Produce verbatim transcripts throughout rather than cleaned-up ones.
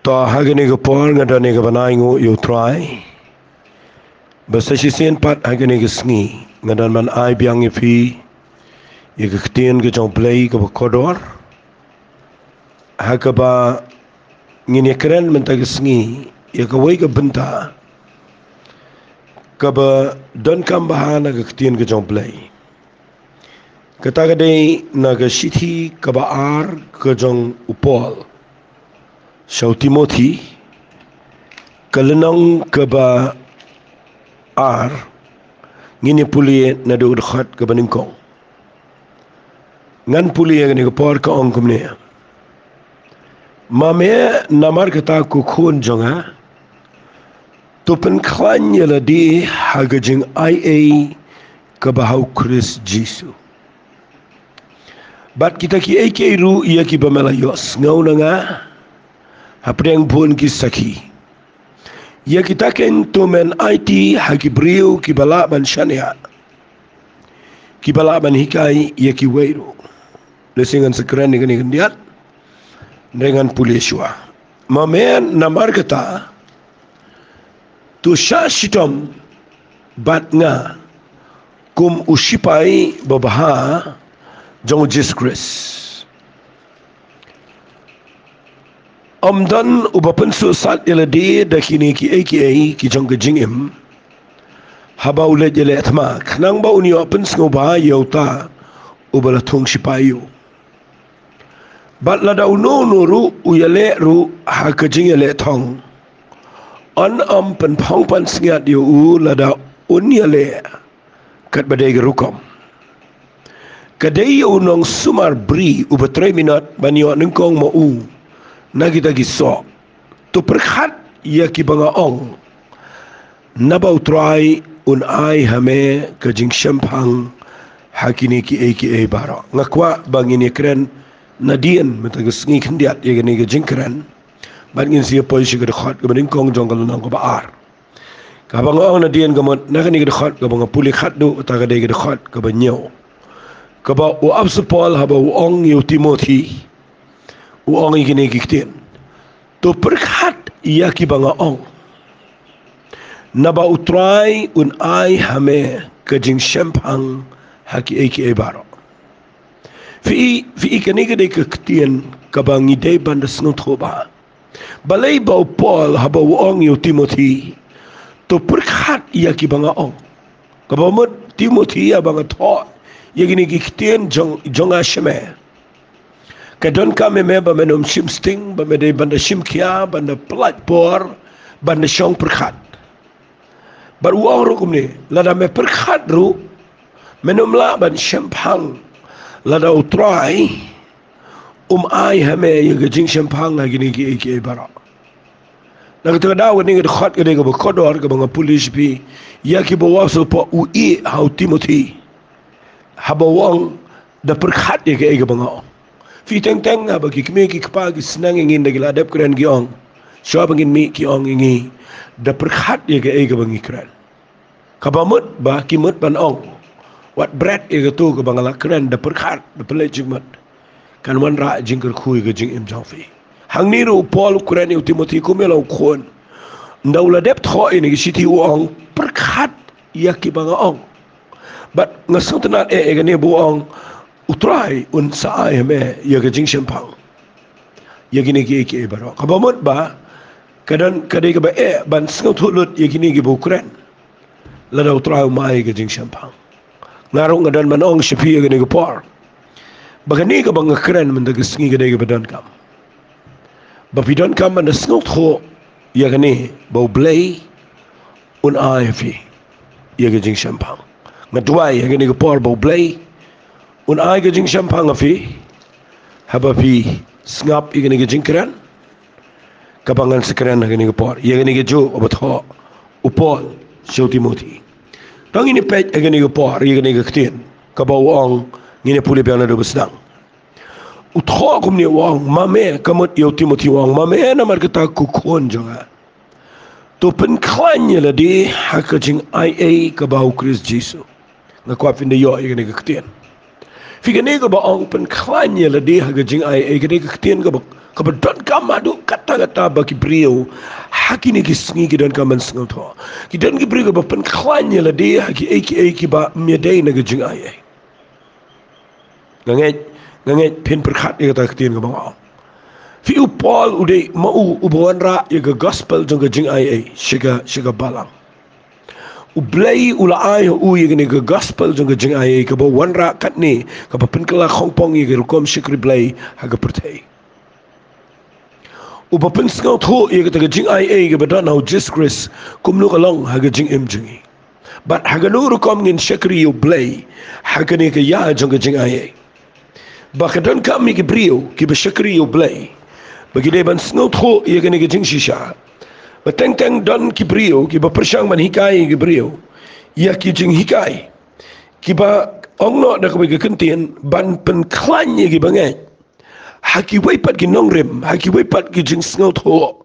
To, ha kane ka por nga don ïa ka bnai nguh ïa u Trai. Ba sa shisien pat ha kane ka sngi nga don ban ai biang ïa phi ïa ka ktien ka jong U Blei kaba kordor, ha kaba ngin ïa kren mynta ka sngi ïa kawei ka bynta kaba donkam bha na ka ktien ka jong U Blei. Kata ka dei na ka shithi kaba ar ka jong u Paul sha u Timothi, ka lynnong kaba ar. Ngin ïa pule naduh dkhot kaba nyngkong. Ngan pule ïa kane ka por, ka ong kumne: Ma me, namar kata ko khun jong nga, to pynkhlaiñ ïa lade ha ka jingaiei kaba ha U Khrist Jisu. Bad kita kiei kiei ruh ïa kiba me la ïohsngew na nga hapdeng bun ki sakhi, ïa kita keiñ to men aiti ha ki briew kiba lah ban shaniah, kiba lah ban hikai ïa kiwei ruh. Lehse ngan sa kren ïa kane khyndiat, hynrei ngan pule shuwa. Ma me, namar kata, to shah shitom bad nga kum u shipai babha jong U Jisu Khrist. Ym don uba pynsuhsat ïa lade da kine kiei kiei ki jong ka jingim haba u leit ïaleh thma, khnang ba un ïoh pynsngewbha ïa uta uba la thung shipai ïa u. Bad lada uno uno ruh u ïaleh ruh ha ka jingïaleh thong, yn ym pynphong pansngiat ïa u lada un ïaleh katba dei ka rukom. Ka dei ïa u nongsumar bri uba trei minot ban ïoh nyngkong ma u na kita ki soh. To pyrkhat ïa kiba nga ong, naba U Trai un ai ha me ka jingshemphang ha kine kiei kiei baroh. Nga kwah ba ngin ïa kren nadien mynta ka sngi khyndiat ïa kane ka jingkren, bad ngin sa ïa poi sha ka dkhot kaba nyngkong jong ka lynnong kaba ar. Kaba nga ong nadien ka mut na kane ka dkhot kaba nga pule khatduh, kata ka dei ka dkhot kaba hynñiew, kaba u apostol Paul haba u ong ïa u Timothi, u ong ïa kine ki ktien: To pyrkhat ïa kiba nga ong, naba U Trai un ai ha me ka jingshemphang ha kiei kiei baroh. Phi i, phi i, kane ka dei ka ktien kaba ngi dei ban da sngewthuh bha. Balei ba u Paul haba u ong ïa u Timothi, to pyrkhat ïa kiba nga ong? Kaba mut Timothi, haba nga thoh ïa kine ki ktien jong, jong nga sha me, ka donkam ïa me ba men ym shim sting, ba me dei ban da shim khia, ban da pynlait por, ban da shong pyrkhat. Bad u ong ruh kumne, lada me pyrkhat ruh, men ym lah ban shemphang lada U Trai um ai ha me ïa ka jingshemphang ha kine kiei kiei baroh. Na kata ka daw, kane ka dkhot ka dei kaba kordor kaba nga pule sha phi ïa kiba u apostol Paul u ïeh ha u Timothi, haba u ong, da pyrkhat ïa kaei kaba nga ong. Phi, teng teng haba ki kmie ki kpa ki sneng ïa ngi, ynda ki la dep kren ki ong, shuwa ba ngin mih ki ong ïa ngi, da pyrkhat ïa kaei kaba ngi kren. Kaba mut ba ki mut ban ong, wat bret ïa kato kaba nga la kren, da pyrkhat, da pynleit jingmut, kan wanrah jingkyrkhu ïa ka jingim jong phi. Hangne ruh u Paul u kren ïa u Timothi kum ïa la u khun. Ynda u la dep thoh ïa kane ka shithi u ong, pyrkhat ïa kiba nga ong. Bad nga sngewtynnad eh ïa kane ba u ong, U Trai un sa ai ha me ïa ka jingshemphang ïa kine kiei kiei baroh. Kaba mut ba ka don, ka dei kaba eh ban sngewthuh lut ïa kine kiba u kren, lada U Trai um ai ka jingshemphang. Nga ruh nga don ban ong sha phi ïa kane ka por, ba kane kaba nga kren mynta ka sngi ka dei kaba donkam, ba phi donkam ban da sngewthuh ïa kane, ba U Blei un ai ha phi ïa ka jingshemphang. Nga duwai ha kane ka por ba U Blei un ai ka jingshemphang ha phi, haba phi sngap ïa kane ka jingkren kaba ngan sa kren ha kane ka por, ïa kane kajuh kaba thoh u Paul sha u Timothi. To ngin ïa peit ha kane ka por ïa kane ka ktien kaba u ong, ngin ïa pule biang naduh ba sdang. U thoh kumne, u ong, ma me, ka mut ïa u Timothi u ong, ma me, namar kata ko khun jong nga, to pynkhlaiñ ïa lade ha ka jingaiei kaba ha u Khrist Jisu. Nga kwah phin da ïoh ïa kane ka ktien. Phi, kane kaba ong pynkhlaiñ ïa lade ha ka jingaiei, kane ka ktien kaba, Kaba donkam haduh katta katta ba ki briew ha kine ki sngi ki donkam ban sngewthuh. Ki don ki briew kiba pynkhlaiñ ïa lade ha kiei kiei kiba ym ïadei na ka jingaiei. Nga ngeit, nga ngeit phin pyrkhat ïa kata ka ktien kaba nga ong. Phi, u Paul u dei ma u uba wanrah ïa ka gospel jong ka jingaiei sha ka, sha ka balang. U Blei u la ai ha u ïa kane ka gospel jong ka jingaiei kaba wanrah katne, kaba pynkylla khongpong ïa ka rukom shakri Blei ha ka pyrthei. Uba pynsngewthuh ïa kata ka jingaiei kaba don ha u Jisu Khrist, kumno ka long ha ka jingim jong ngi. Bad ha kano rukom ngin shakri ïa u Blei ha kane ka ïa jong ka jingaiei. Ba ka donkam ïa ki briew kiba shakri ïa u Blei ba ki dei ban sngewthuh ïa kane ka jingshisha. Ba teng teng don ki briew kiba pyrshang ban hikai ïa ki briew ïa ki jinghikai, kiba ong noh da kawei ka kyntien ban pynkhlaiñ ïa kiba ngeit ha kiwei pat ki nongrim, ha kiwei pat ki jingsngewthuh.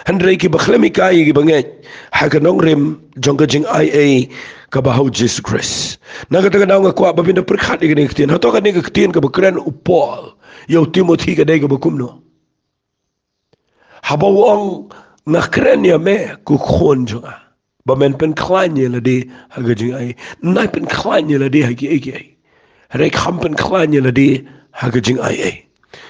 Hynrei kiba khlem hikai ïa kiba ngeit ha ka nongrim jong ka jingaiei kaba ha u Jisu Khrist. Na kata ka daw nga kwah ba phin da pyrkhat ïa kane ka ktien. Hato kane ka ktien kaba kren u Paul ïa u Timothi ka dei kaba kumno? Haba u ong, nga kren ïa me ko khun jong nga, ba men pynkhlaiñ ïa lade ha ka jingaiei. Nai pynkhlaiñ ïa lade ha kiei kiei. Hynrei kham pynkhlaiñ ïa lade ha ka jingaiei.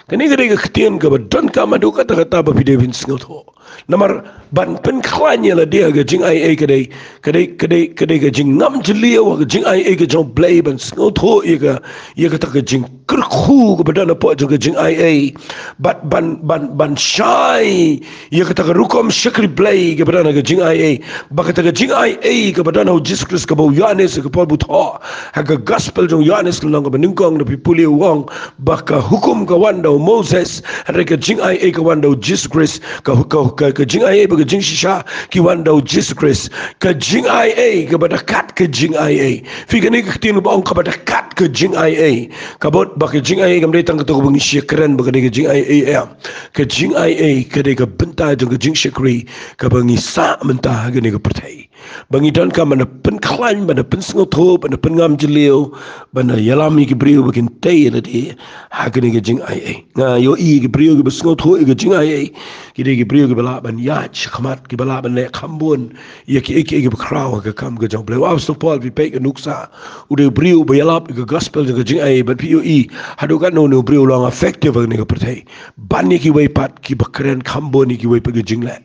Kane ka dei ka ktien kaba donkam haduh katta katta ba phi dei phin sngewthuh. Namar ban pynkhlaiñ ïa lade ha ka jingaiei ka dei, ka dei, ka dei, ka dei ka jingngam jylliew ha ka jingaiei ka jong u Blei ban sngewthuh ïa ka, ïa kata ka jingkyrkhu kaba don hapoh jong ka jingaiei. Bad ban, ban, ban shai ïa kata ka rukom shakri Blei kaba don ha ka jingaiei. Ba kata ka jingaiei kaba don ha u Jisu Khrist kaba u Ïohannes ka por ba u thoh ha ka gospel jong u Ïohannes lynnong kaba nyngkong, da phi pule u ong ba ka hukum ka wan da u Moses, hynrei ka jingaiei ka wan da u Jisu Khrist. Ka, ka, ka, ka jingaiei bad ka jingshisha ki wan da u Jisu Khrist. Ka jingaiei kaba da kat ka jingaiei. Phi, kane ka ktien kaba ong kaba da kat ka jingaiei. Ka mut ba ka jingaiei kam dei tang kato kaba ngi shakri ba ka dei ka jingaiei, em. Ka jingaiei ka dei ka bynta jong ka jingshakri kaba ngi sah mynta ha kane ka pyrthei. Ba ngi donkam ban da pynkhlaiñ, ban da pynsngewthuh, ban da pynngam jylliew, ban da ïalam ïa ki briew ba kin tei ïa lade ha kane ka jingaiei. Nga ïohi ki briew kiba sngewthuh ïa ka jingaiei ki dei ki briew kiba lah ban ïaid shakhmat, kiba lah ban leh kham bun ïa kiei kiei kiba khraw ha ka kam ka jong u Blei. U Apostol Paul, phi peit ka nuksa, u dei u briew uba ïalap ïa ka gospel jong ka jingaiei, bad phi ïohi haduh katno une u briew u long effective ha kane ka pyrthei ban ïa kiwei pat kiba kren kham bun ïa kiwei pat ki jingleh.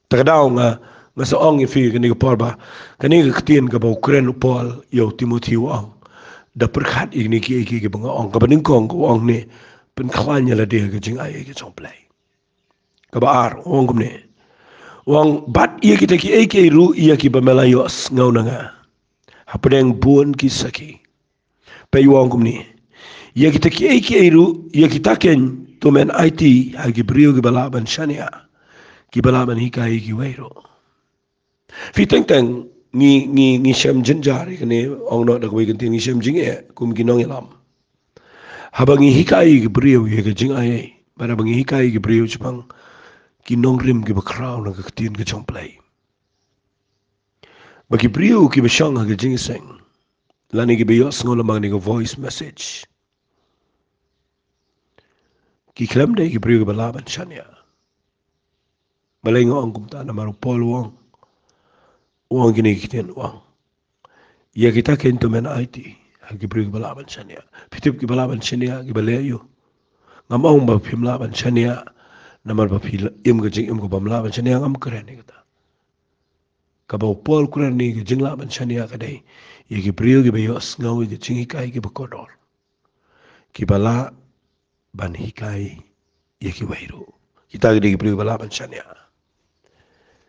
Ta ka daw nga, nga sa ong ïa phi kane ka por ba kane ka ktien kaba u kren u Paul ïa u Timothi u ong, da pyrkhat ïa kine kiei kiei kiba nga ong. Kaba nyngkong ka ong ne, pynkhlaiñ ïa lade ha ka jingaiei ka jong u Blei. Kaba ar u ong kumne, u ong, bad ïa kita kiei kiei ruh ïa kiba me la ïohsngew na nga hapdeng bun ki sakhi. Peit u ong kumne, ïa kita kiei kiei ruh, ïa kita keiñ to men aiti ha ki briew kiba lah ban shaniah, kiba lah ban hikai ïa kiwei ruh. Phi, teng teng ngi, ngi, ngi shem jynjar ïa kane, ong noh da kawei ka ktien, ngi shem jingeh kum ki nongïalam. Haba ngi hikai ïa ki briew ïa ka jingaiei, bad haba ngi hikai ïa ki briew shaphang ki nongrim kiba khraw na ka ktien ka jong u Blei, ba ki briew kiba shong ha ka jingïaseng lane kiba ïohsngew lem bad kane ka voice message, ki khlem dei ki briew kiba lah ban shaniah. Balei nga ong kumta? Namar u Paul u ong, u ong kine ki ktien, u ong, ïa kita keiñ to men aiti ha ki briew kiba lah ban shaniah. Phi tip kiba lah ban shaniah kiba leh aïu? Ngam ong ba phim lah ban shaniah namar ba phi im ka jingim kaba ym lah ban shaniah, ngam kren ïa kata. Kaba u Paul u kren ne, ka jinglah ban shaniah ka dei ïa ki briew kiba ïohsngew ïa ki jinghikai kiba kordor, kiba lah ban hikai ïa kiwei ruh. Kita ki dei ki briew kiba lah ban shaniah.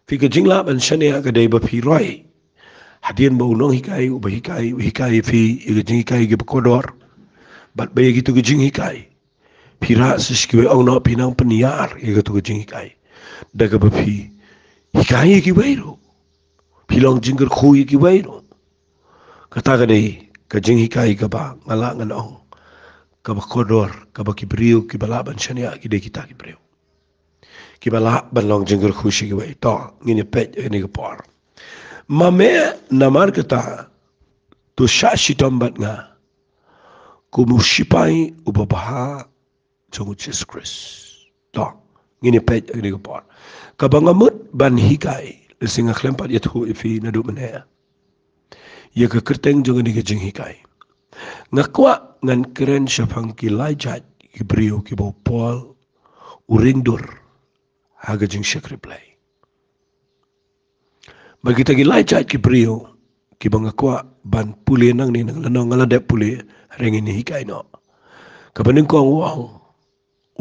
Phi, ka jinglah ban shaniah ka dei ba phi roi hadien ba u nonghikai uba hikai u hikai ïa phi ïa ki jinghikai kiba kordor, bad ba ïa kito ki jinghikai phi rah sa sha kiwei, ong noh phi nang pynïar ïa kato ka jinghikai da kaba phi hikai ïa kiwei ruh, phi long jingkyrkhu ïa kiwei ruh. Kata ka dei ka jinghikai kaba nga lah ngan ong kaba kordor, kaba ki briew kiba lah ban shaniah ki dei kita ki briew kiba lah ban long jingkyrkhu sha kiwei. To ngin ïa peit ha kane ka por. Ma me, namar kata, to shah shitom bad nga kum u shipai uba bha jong u Jisu Khrist. To, ngin ïa peit ha kane ka por. Kaba nga mut ban hikai, lehse nga khlem pat ïathuh ïa phi naduh mynne, ïa ka kyrteng jong kane ka jinghikai. Nga kwah ngan kren shaphang ki lai jait ki briew kiba u Paul u ringdur ha ka jingshakri Blei. Bad kita ki lai jait ki briew kiba nga kwah ban pule nangne, nang lano nga la dep pule, hynrei ngin hikai noh. Kaba nyngkong u ong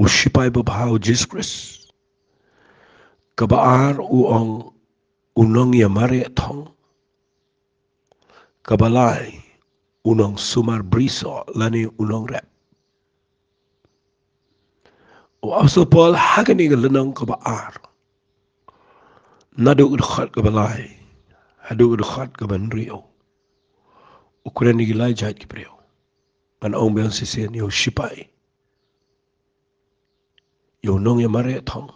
u shipai babha u Jisu Khrist. Kaba ar u ong u nongïamareh thong. Kaba lai u nongsumar brisoh lane u nongrep. U Apostol Paul ha kane ka lynnong kaba ar, naduh ka dkhot kaba lai haduh ka dkhot kaba hynriew, u kren ïa ki lai jait ki briew. Ngan ong biang shisien, ïa u shipai, ïa u nongïamareh thong,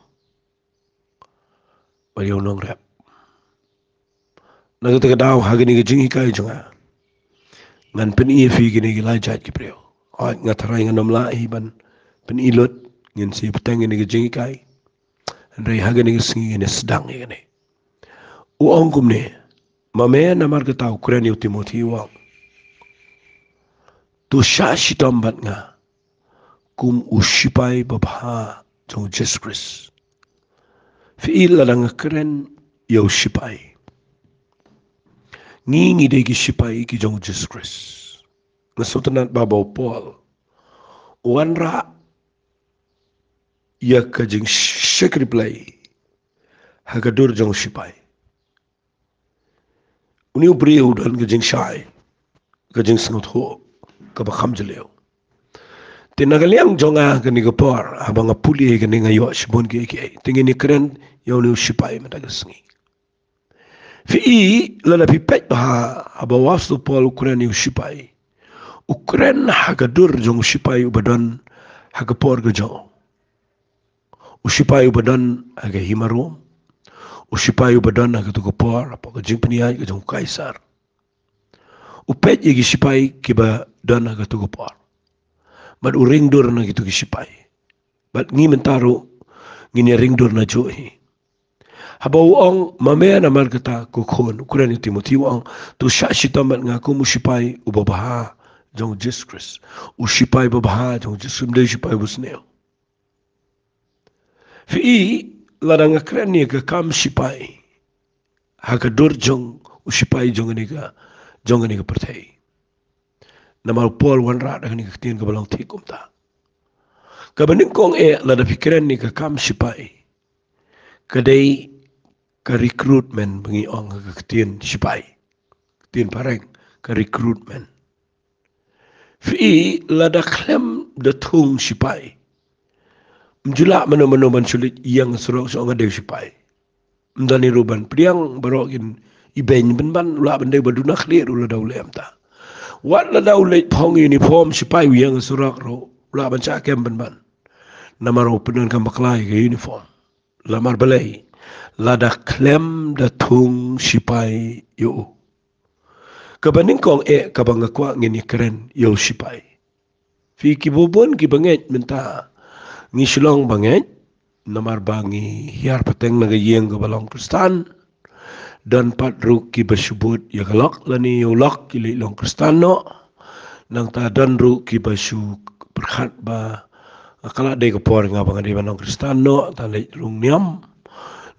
bad ïa u nongrep. Na kata ka daw ha kane ka jinghikai jong nga, ngan pyni ïa phi kine ki lai jait ki briew. Hooid, nga tharai ngan ym lah hi ban pyni lut, ngin sa ïa bteng kane ka jinghikai. Hynrei ha kane ka sngi ngin ïa sdang ïa kane. U ong kumne, ma me namar kata u kren ïa u Timothi u ong, to shah shitom bad nga kum u shipai babha jong u Jisu Khrist. Phi i, lada nga kren ïa u shipai, ngi ngi dei ki shipai ki jong u Jisu Khrist. Nga sngewtynnat ba u Paul u wanrah ïa ka jingshakri Blei ha ka dur jong u shipai. Une u briew u don ka jingshai, ka jingsngewthuh kaba kham jylliew. Te na ka liang jong nga kane ka por, haba nga pule kane, nga ïoh shibun kiei kiei. Te ngin ïa kren ïa une u shipai mynta ka sngi. Phi i, lada phi peit bha haba u Apostol Paul u kren ïa u shipai, u kren ha ka dur jong u shipai uba don ha ka por ka jong u. U shipai uba don ha ka hima Rom, u shipai uba don ha kato ka por hapoh ka jingpynïaid ka jong u Kaisar. U peit ïa ki shipai kiba don ha kato ka por, bad u ringdur na kito ki shipai. Bad ngi mynta ruh ngin ïa ringdur na juh hi. Haba u ong, ma me namar kata ko khun, u kren ïa u Timothi u ong, to shah shitom bad nga kum u shipai uba bha jong u Jisu Khrist. U shipai babha jong u Jisu, ym dei u shipai uba sniew. Phi i, lada nga kren ïa ka kam shipai ha ka dur jong u shipai jong kane ka, jong kane ka pyrthei. Namar u Paul u wanrah da kane ka ktien kaba long thik kumta. Kaba nyngkong eh, lada phi kren ïa ka kam shipai, ka dei ka recruitment ba ngi ong ha ka ktien shipai. Ktien phareng, ka recruitment. Phi i, lada khlem da thung shipai, ym ju lah mano mano ban shu leit ïeng surok shu ong nga dei u shipai. Ym don hi ruh ban pdiang baroh kin ibeiñ pynban, u lah ban dei ba duna khlieh ruh lada u leh kumta. Wat lada u leit phong uniform shipai u ïeng surok ruh u lah ban shah kem pynban. Namar u pyndonkam bakla ïa ka uniform. Namar balei? Lada khlem da thung shipai ïa u. Kaba nyngkong eh kaba nga kwah ngin ïa kren ïa u shipai. Phi, kiba bun kiba ngeit mynta ngi shu long ba ngeit namar ba ngi hiar pateng na ka ïing kaba long Khristan. Don pat ruh kiba shu bud ïa ka lok lane ïa u lok ki leit long Khristan noh. Nangta don ruh kiba shu pyrkhat ba ka la dei ka por nga ba nga dei ban long Khristan noh, ta leit rung niam.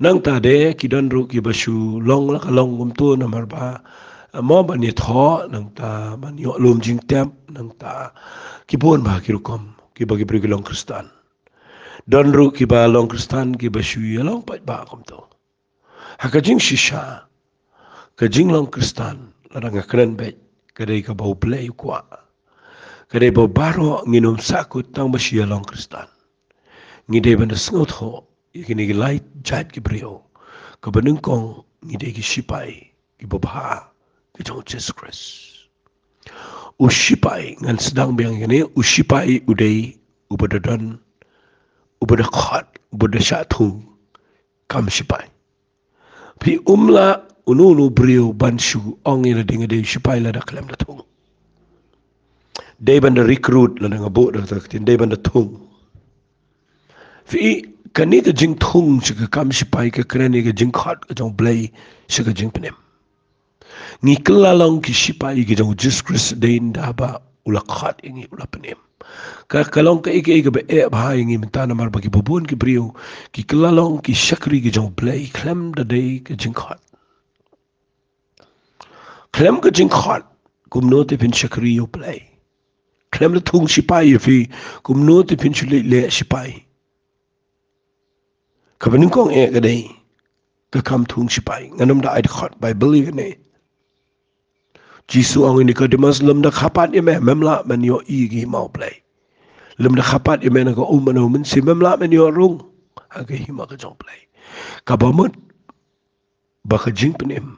Nangta de ki don ruh kiba shu long la ka long kumto namar ba mo ban ïathoh, nangta ban ïoh lum jingtep, nangta ki bun bha ki rukom kiba ki briew ki long Khristan. Don ruh kiba long Khristan kiba shu ïa long paidbah kumto. Ha ka jingshisha, ka jinglong Khristan, lada nga kren beit, ka dei kaba U Blei u kwah. Ka dei ba baroh ngin ym sahkut tang ba shu ïa long Khristan. Ngi dei ban da sngewthuh ïa kine ki lai jait ki briew. Kaba nyngkong, ngi dei ki shipai kiba bha ki jong U Jisu Khrist. U shipai, ngan sdang biang ïa kane, u shipai u dei uba da don, uba da khot, uba da shah thung kam shipai. Phi, um lah uno uno u briew ban shu ong ïa lade nga dei u shipai lada khlem da thung. Dei ban da recruit, lada nga buh da kata ka ktien, dei ban da thung. Phi, kane ka jingthung sha ka kam shipai ka kren ïa ka jingkhot ka jong U Blei sha ka jingpynim. Ngi kylla long ki shipai ki jong U Jisu Khrist dei ynda ba u la khot ïa ngi, u la pynim. Ka, ka long kaei kaei kaba eh bha ïa ngi mynta namar ba kiba bun ki briew ki kylla long ki shakri ki jong U Blei khlem da dei ka jingkhot. Khlem ka jingkhot, kumno te phin shakri ïa U Blei? Khlem da thung shipai ïa phi, kumno te phin shu leit leh shipai? Kaba nyngkong eh ka dei ka kam thung shipai. Ngan ym da ai dkhot Baibl ïa kane. Jisu ong ïa u Nikodemus, lymda kha pat ïa me, mem lah ban ïohi ïa ka hima U Blei. Lymda kha pat ïa me na ka um bad na u mynsiem, mem lah ban ïoh rung ha ka hima ka jong U Blei. Kaba mut ba ka jingpynim,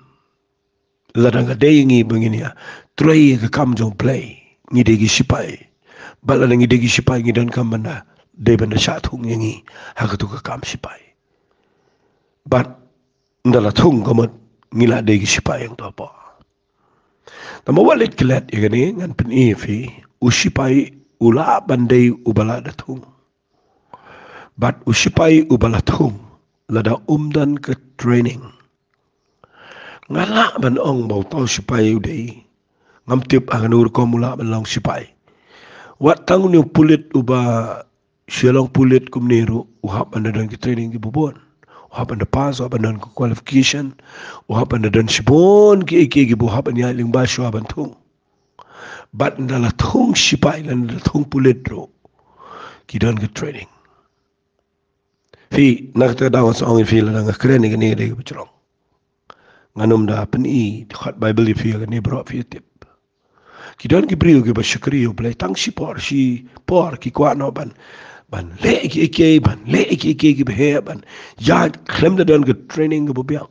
lada ka dei ïa ngi ba ngin ïa trei ïa ka kam jong U Blei, ngi dei ki shipai. Bad lada ngi dei ki shipai, ngi donkam ban da dei ban da shah thung ïa ngi ha katu ka kam shipai. Bad ynda la thung ka mut ngi la dei ki shipai hangto hapoh. Tangba wat leit klet ïa kane, ngan pyni ïa phi, u shipai u lah ban dei uba la da thung. Bad u shipai uba la thung, lada um don ka training, nga lah ban ong ba uta u shipai u dei, ngam tip ha kano ka rukom u lah ban long shipai. Wat tang une u pulit uba shu long pulit kumne ruh, u hap ban da don ki training kiba bun. U hap ban da pass, u hap ban don ka qualification, u hap ban da don shibun kiei kiei kiba u hap ban ïaid lyngba shuwa ban thung. Bad ynda la thung shipai, lane ynda la thung pulit ruh, ki don ka training. Phi, na kata ka daw ngan sa ong ïa phi, lada nga kren ïa kane ka dei kaba jrong. Ngan ym da pyni dkhot Baibl ïa phi, ïa kane baroh phi tip. Ki don ki briew kiba shakri ïa U Blei tang shi por, shi por ki kwah noh ban, ban leh kiei kiei, ban leh kiei kiei kiba heh, ban ïaid khlem da don ka training kaba biang.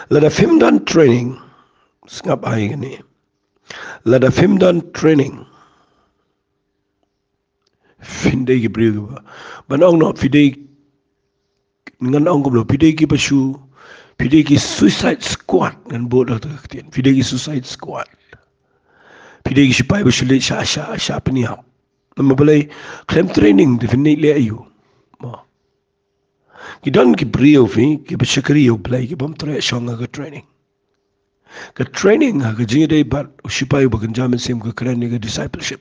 Lada phim don training, sngap bha ïa kane. Lada phim don training, phin dei ki briew kiba, ban ong noh, phi dei, ngan ong kumno, phi dei kiba shu, phi dei ki suicide squad, ngan bud da kata ka ktien, phi dei ki suicide squad. Phi dei ki shipai ba shu leit shah, shah, shah pynïap. Namar balei? Khlem training te phin leit leh aïu? Mo. Ki don ki briew phi, kiba shakri ïa U Blei, kibym treh shong ha ka training. Ka training ha ka jingïadei bad u shipai uba kynja mynsiem ka kren ïa ka discipleship.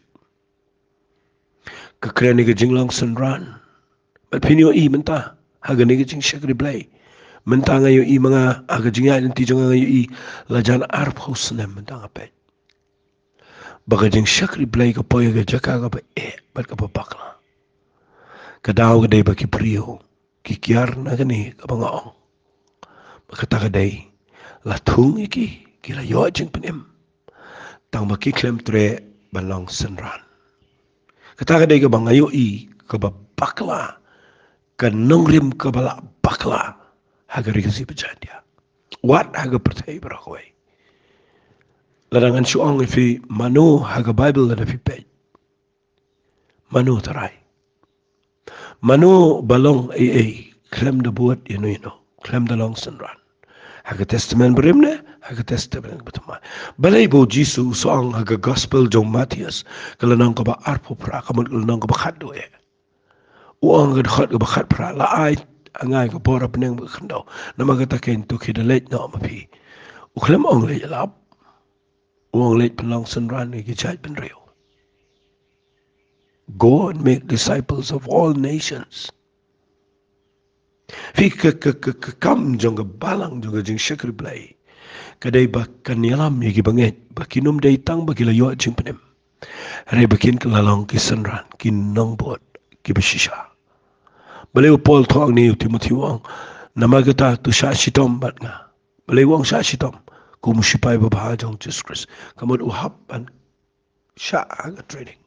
Ka kren ïa ka jinglong synran. Bad phin ïohi mynta ha kane ka jingshakri Blei. Mynta nga ïohi ma nga ha ka jingïaid lynti jong nga, nga ïohi la jan arphew snem mynta nga peit ba ka jingshakri Blei ka poi ha ka jaka kaba eh bad kaba bakla. Ka daw ka dei ba ki briew ki kiar na kane kaba nga ong. Ba kata ka dei, la thung ïa ki, ki la ïoh jingpynim, tangba ki khlem treh ban long synran. Kata ka dei kaba nga ïohi kaba bakla, ka nongrim kaba la bakla ha ka Ri Khasi ba Jaintia. Wat ha ka pyrthei baroh kawei. Lada ngan shu ong ïa phi, mano ha ka Baibl lada phi peit, mano tharai, mano ba long ei ei khlem da bud ïano ïano, khlem da long synran? Ha ka Testament Barim ne ha ka Testament Bathymmai? Balei ba u Jisu u sa ong ha ka Gospel jong u Mathaios, ka lynnong kaba arphew phra, ka mut ka lynnong kaba khatduh eh, u ong ha ka dkhot kaba khatphra, la ai ha nga ïa ka bor ha bneng bad ha ka khyndew, namar kata keiñ to khie da leit noh ma phi. U khlem ong leit ïalap, u ong leit pynlong synran ïa ki jaitbynriew. Go and make disciples of all nations. Phi, ka, ka, ka, ka kam jong ka balang jong ka jingshakri Blei ka dei ba kan ïalam ïa ki bangeit ba kin ym dei tang ba ki la ïoh jingpynim, hynrei ba kin kylla long ki synran, ki nongbud kiba shisha. Balei u Paul u ong ïa u Timothi, u ong, namar kata to shah shitom bad nga. Balei u ong shah shitom? Kum u shipai babha jong u Jisu Khrist, ka mut u hap ban shah ha ka training.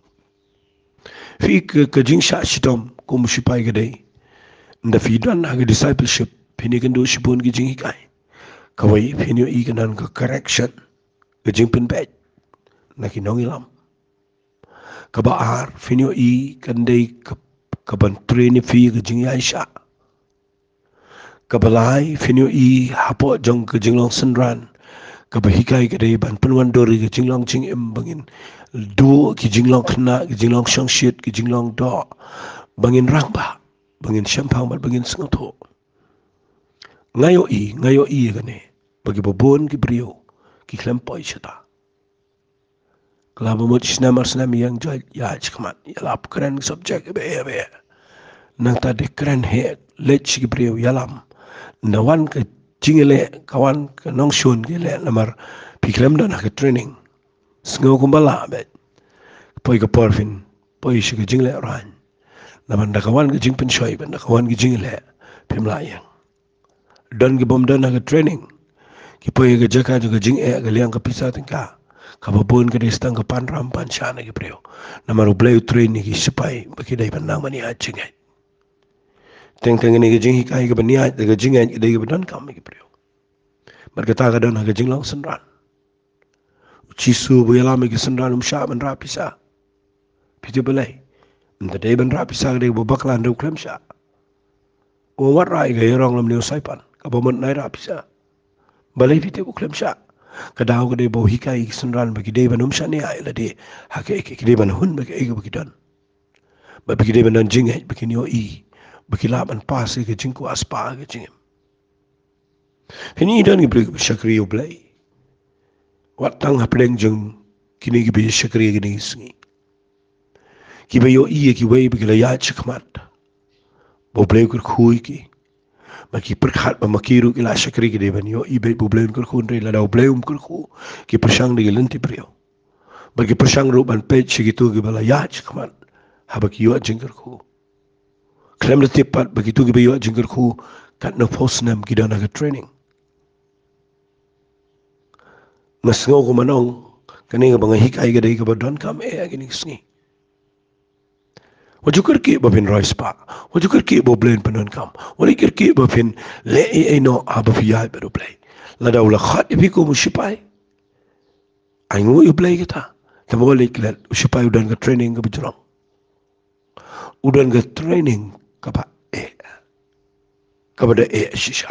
Phi, ka, ka jingshah shitom kum u shipai ka dei, ynda phi don ha ka discipleship, phin ïakynduh shibun ki jinghikai. Kawei, phin ïohi kan don ka correction, ka jingpynbeit na ki nongïalam. Kaba ar, phin ïohi kan dei ka, ka ban train ïa phi ka jingïaishah. Kaba lai, phin ïohi hapoh jong ka jinglong synran, kaba hikai ka dei ban pynwandur ïa ka jinglong jingim, ba ngin duh ki jinglong khynnah, ki jinglong shongshit, ki jinglong doh, ba ngin rangbah. ba ngin shemphang bad ba ngin sngewthuh. Nga ïohi, nga ïohi ïa kane ba kiba bun ki briew ki khlem poi shata. Ka la ba mut snem ar snem ïa ngi ïa, ïa, ïa, kren subject ba, ba, ba. Nangta dei kren heh, leit sha ki briew ïalam. Nda wan ka jingïaleh, ka wan ka nongshun ka ïaleh namar phi khlem don ha ka training. Sngew kumba lah beit. Poi ka por phin poi sha ka jingleh rang. Namar da ka wan ka jingpynshoi bad da ka wan ka jingïaleh phim lah ïeng. Don ki bym don ha ka training. Ki poi ha ka jaka jong ka jingeh ka liang ka pisa tyngka. Kaba bun ka dei tang ka panram panshah na ki briew. Namar U Blei u train ïa ki sipai ba ki dei ban nang ban ïaid jingngeit. Teng teng kane ka jinghikai kaba ïaid da ka jingngeit ka dei kaba donkam ïa ki briew. Bad kata ka don ha ka jinglong synran. U Jisu ba u ïalam ïa ki synran um shah ban rah pisa. Phi tip balei? Ym dei ban rah pisa ka dei ba bakla, hynrei u khlem shah. U wat rah ïa ka ïarong lymne u saipan kaba mut nai rah pisa. Balei phi tip u khlem shah? Ka daw ka dei ba u hikai ïa ki synran ba ki dei ban ym shaniah ïa lade ha kaei kaei, ki dei ban hun bad kaei kaba ki don. Bad ba ki dei ban don jingngeit ba kin ïohi ba ki lah ban pass ïa ka jingkwah spah ha ka jingim. Phin ïohi don ki briew kiba shakri ïa U Blei. Wat tang hapdeng jong kine kiba ïa shakri ïa kine ki sngi. Kiba ïohi ïa kiwei ba ki la ïaid shakhmat. Ba U Blei u kyrkhu ïa ki. Ba ki pyrkhat ba ma ki ruh ki la shakri, ki dei ban ïohi beit ba U Blei un kyrkhu, hynrei lada U Blei um kyrkhu, ki pyrshang da ki lynti briew. Bad ki pyrshang ruh ban peit sha kito kiba la ïaid shakhmat haba ki ïoh jingkyrkhu. Khlem da tip pat ba kito kiba ïoh jingkyrkhu katno phew snem ki don ha ka training. Nga sngew kumno, kane kaba nga hikai ka dei kaba donkam eh ha kine ki sngi. Wat ju kyrkieh ba phin roi spah. Wat ju kyrkieh ba U Blei un pyndonkam. Wat ju kyrkieh ba phin leh ei ei noh haba phi ïaid bad U Blei. Lada u la khot ïa phi kum u sipai, ai nguh ïa U Blei kata. Tangba wat leh klet, u sipai u don ka training kaba jrong. U don ka training kaba eh, kaba da eh shisha.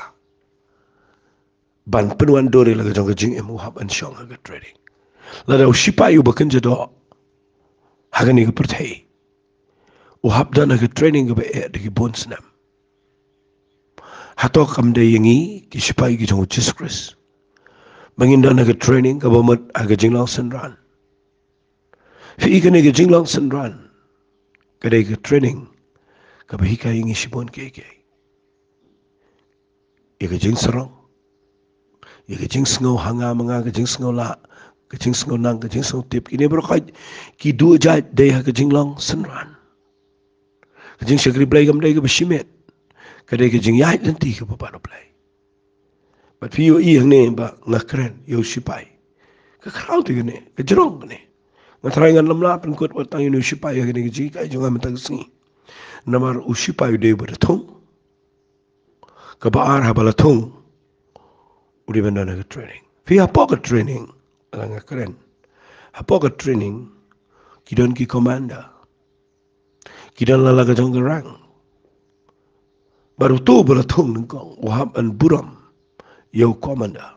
Ban pynwandur ïa la ka jong ka jingim u hap ban shong ha ka training. Lada u sipai uba kynja doh ha kane ka pyrthei, u hap don ha ka training kaba eh da ki bun snem. Hato kam dei ïa ngi ki sipai ki jong U Jisu Khrist ba ngin don ha ka training kaba mut ha ka jinglong synran? Phi i, kane ka jinglong synran ka dei ka training kaba hikai ïa ngi shibun kiei kiei. Ïa ka jingsarong, ïa ka jingsngew ha nga ma nga, ka jingsngew lah, ka jingsngew nang, ka jingsngew tip, kine baroh ki duh jait dei ha ka jinglong synran. Ka jingshakri Blei kam dei kaba shimet, ka dei ka jingïaid lynti kaba bad U Blei. Bad phi ïohi hangne ba nga kren ïa u sipai. Ka khraw te kane, ka jrong kane. Nga trai ngan ym lah pynkut wat tang ïa une u sipai ha kane ka jinghikai jong nga mynta ka sngi. Namar u sipai u dei uba da thung. Kaba ar, haba la thung, u dei ban don ha ka training. Phi, hapoh ka training, la nga kren, hapoh ka training ki don ki commander. Ki don la la ka jong ka rank. Bad uto uba la thung nyngkong u hap ban burom ïa u commander,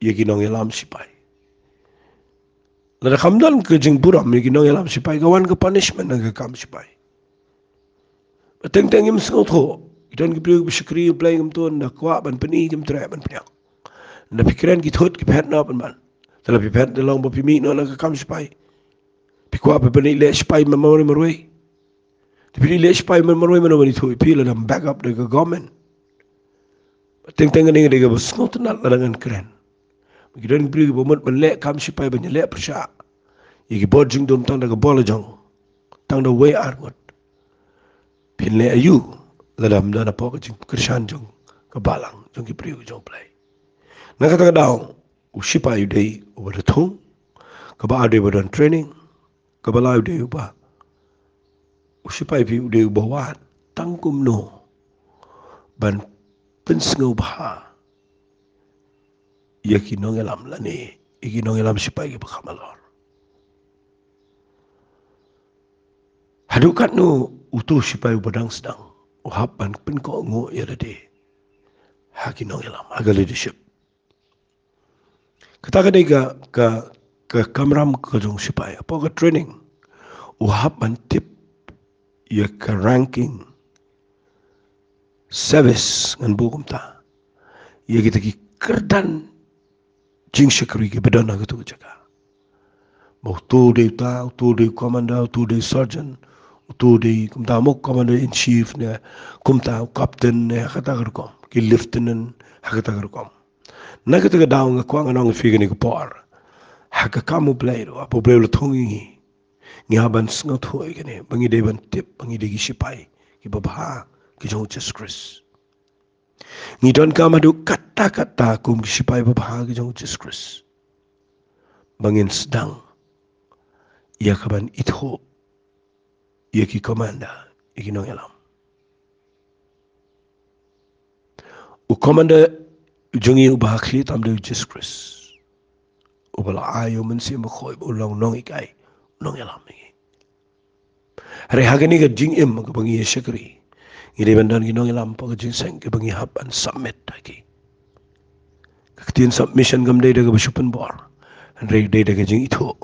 ïa ki nongïalam sipai. Lada kam don ka jingburom ïa ki nongïalam sipai, ka wan ka punishment na ka kam sipai. Bad teng teng ngim sngewthuh, ki don ki briew kiba shakri ïa U Blei, ngim tip, da kwah ban pyni kim treh ban pynïap. Lada phi kren ki thut, ki phet noh pynban. Te lada phi phet te long ba phi mih noh na ka kam sipai. Phi kwah ba phin leit leh sipai marwei marwei. Te phi leit leh sipai marwei marwei, mano ban ithuh ïa phi lada ym back up da ka government? Teng teng kane ka dei kaba sngewtynnat lada ngan kren. Ki don ki briew kiba mut ban leh kam sipai ban ïaleh pyrshah ïa ki bor jingdum tang da ka bor la jong, tang da wei ar ngut. Phin leh aïu lada ym don hapoh ka jingkyrshan jong ka balang jong ki briew jong U Blei? Na kata ka daw, u sipai u dei uba da thung, kaba ar u dei uba don training, kaba lai u dei uba, u sipai phi u dei uba wad tang kumno ban pynsngewbha ïa ki nongïalam lane ïa ki nongïalam sipai kiba kham halor. Haduh katno uto u sipai uba dang sdang u hap ban pynkohnguh ïa lade ha ki nongïalam, ha ka leadership? Kata ka dei ka, ka, ka kamram ka jong u sipai. Hapoh ka training u hap ban tip ïa ka ranking service, ngan buh kumta, ïa kita ki kyrdan jingshakri kiba don ha katu ka jaka. Ba uto u dei uta, uto u dei u commander, uto u dei u sergeant, uto u dei kumta mo, commander in chief ne, kumta u captain ne, ha kata ka rukom, ki lieutenant, ha kata ka rukom. Na kata ka daw nga kwah ngan ong ïa phi kane ka por, ha ka kam U Blei ruh, haba U Blei u la thung ïa ngi, ngi hap ban sngewthuh ïa kane, ba ngi dei ban tip ba ngi dei ki shipai kiba bha ki jong U Jisu Khrist. Ngi donkam haduh katta katta kum ki shipai babha ki jong U Jisu Khrist, ba ngin sdang ïa ka ban ithuh ïa ki commander, ïa ki nongïalam. U commander jong ngi uba ha khlieh tam dei U Jisu Khrist, uba la ai ïa U Mynsiem Bakhuid ba un long nonghikai, nongïalam ïa ngi. Hynrei ha kane ka jingim kaba ngi ïa shakri, ngi dei ban don ki nongïalam hapoh ka jingïaseng kaba ngi hap ban submit ha ki. Ka ktien submission kam dei da kaba shu pynbor, hynrei dei da ka jingithuh.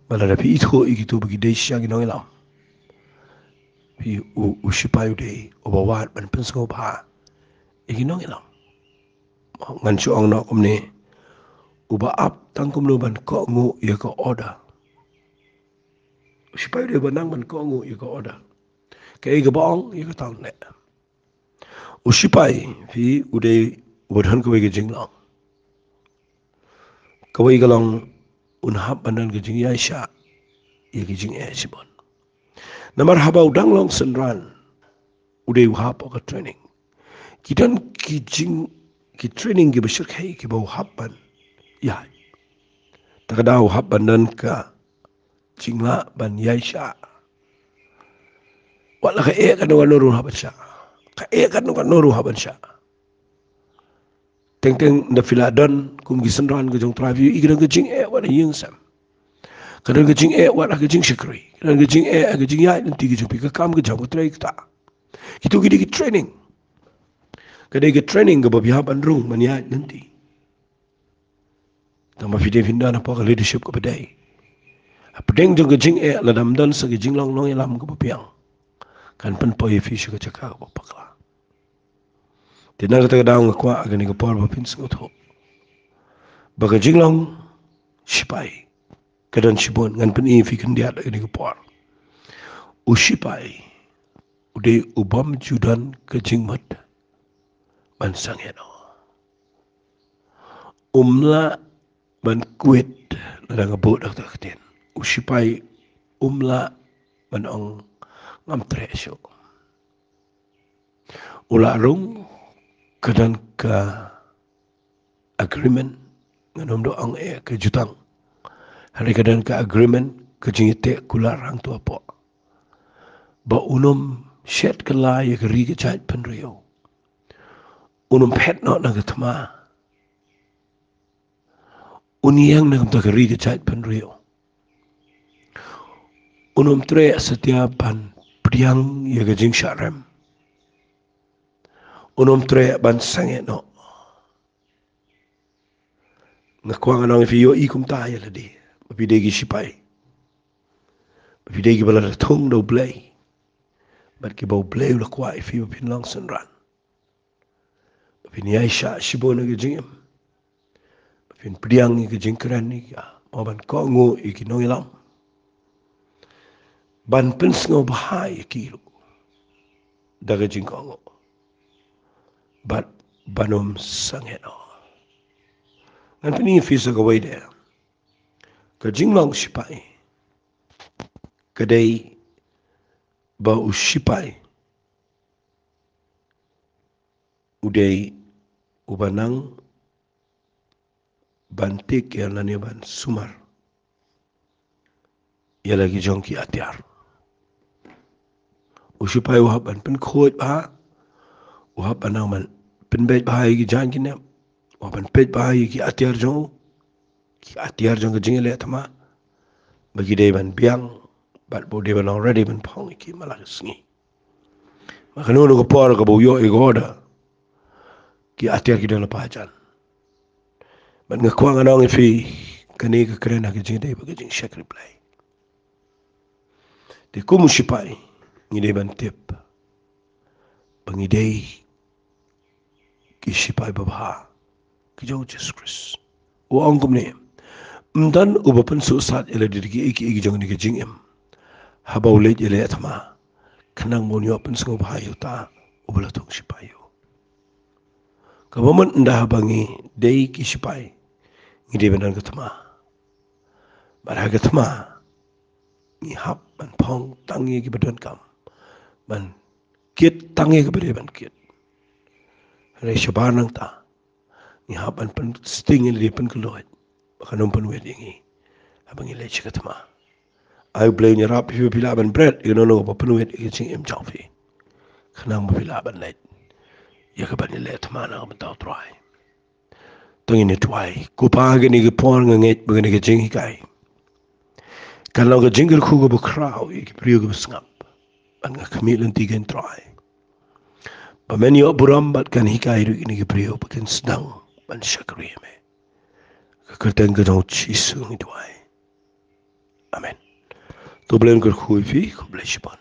Ba lada phi ithuh ïa kito ba ki dei shisha ki nongïalam, phi, u, u shipai u dei uba wad ban pynsngewbha ïa ki nongïalam. Ngan shu ong noh kumne, uba ap tang kumno ban kohnguh ïa ka order. U shipai u dei uba nang ban kohnguh ïa ka order. Kaei kaba ong, ïa kata un leh. U shipai, phi, u dei uba don kawei ka jinglong. Kawei ka long, un hap ban don ka jingïaishah ïa ki jingeh shibun. Namar haba u dang long synran, u dei u hap ha ka training. Ki don ki jing, ki training kiba shyrkhei kiba u hap ban ïaid. Ta ka daw u hap ban don ka jinglah ban ïaishah. Wat la ka eh katno katno ruh u hap ban shah. Ka eh katno katno ruh u hap ban shah. Teng teng da phi la don kum ki synran ka jong U Trai, phi ïohi ka don ka jingeh wat ha ïing sem. Ka don ka jingeh wat ha ka jingshakri. Ka don ka jingeh ha ka jingïaid lynti ka jong phi, ka kam ka jong, ka trei kata. Kito ki dei ki training. Ka dei ka training kaba phi hap ban rung ban ïaid lynti. Tangba phi dei phin don hapoh ka leadership kaba dei. Hapdeng jong ka jingeh, lada ym don sa ka jinglong nongïalam kaba biang, kan pynpoi ïa phi sha ka jaka kaba bakla. Te na kata ka daw nga kwah ha kane ka por ba phin sngewthuh ba ka jinglong shipai ka don shibun. Ngan pyni ïa phi khyndiat ha kane ka por. U shipai u dei u bym ju don ka jingmut ban sangeh noh. Um lah ban quit, lada nga buh da kata ka ktien. U shipai um lah ban ong, ngam treh shuh. U lah rung, ka don ka agreement, ngan ym duh ong eh ka jutang, hynrei ka don ka agreement, ka jingïateh kular hangto hapoh, ba un ym shet kylla ïa ka ri ka jaitbynriew. Un ym phet noh na ka thma. Un ïeng na ka bynta ka ri ka jaitbynriew. Un ym treh satia ban pdiang ïa ka jingshah rem. Un ym treh ban sangeh noh. Nga kwah ngan ong ïa phi, ïohi kumta ïa lade, ba phi dei ki shipai, ba phi dei kiba la thung da U Blei, bad kiba U Blei u la kwah ïa phi ba phin long synran, ba phin ïaishah shibun ha ka jingim, ba phin pdiang ïa ka jingkren, ïa ka, mo, ban kohnguh ïa ki nongïalam, ban pynsngewbha ïa ki ruh da ka jingkohnguh, bad ban ym sangeh noh. Ngan pyni ïa phi sa kawei de. Ka jinglong shipai ka dei ba u shipai u dei uba nang ban take care lane ban sumar ïa la ki jong ki atiar. U shipai u hap ban pynkhuid bha, u hap ban nang ban pynbeit bha ïa ki jaiñ ki nep, u hap ban peit bha ïa ki atiar jong u, ki atiar jong ka jingïaleh thma, ba ki dei ban biang, bad ba u dei ban long ready ban phong ïa ki man la ka sngi. Ba kano kano ka por kaba u ïoh ïa ka order, ki atiar ki don lypa jan. Bad nga kwah ngan ong ïa phi, kane ka kren ha ka jingïadei bad ka jingshakri Blei. Te kum u shipai, ngi dei ban tip ba ngi dei ki shipai babha ki jong u Jisu Khrist. U ong kumne, ym don uba pynsuhsat ïa lade da kiei kiei ki jong kane ka jingim, haba u leit ïaleh thma, khnang ba un ïoh pynsngewbha ïa uta uba la thung shipai ïa u. Kaba mut ynda haba ngi dei ki shipai, ngi dei ban don ka thma. Bad ha ka thma ngi hap ban phong tang ïa kiba donkam, ban kit tang ïa kiba dei ban kit. Hynrei shabar nangta ngi hap ban pynsting ïa lade, pynkhlaiñ ba kan ym pynwit ïa ngi haba ngi leit sha ka thma. Ai U Blei un ïarap ïa phi ba phi lah ban bret ïa kano kano kaba pynwit ïa ka jingim jong phi, khnang ba phi lah ban leit ïa kaban ïaleh thma na ka bynta U Trai. To ngin ïa duwai. Ko Pa, ha kane ka por nga ngeit ba kane ka jinghikai kan long ka jingkyrkhu kaba khraw ïa ki briew kiba sngap. Bad nga khmih lynti kein Trai ba men ïoh burom bad kan hikai ruh ïa kine ki briew ba kin sdang ban shakri ïa me. Ha ka kyrteng ka jong U Jisu ngi duwai. Amen. To U Blei un kyrkhu ïa phi, khublei shibun.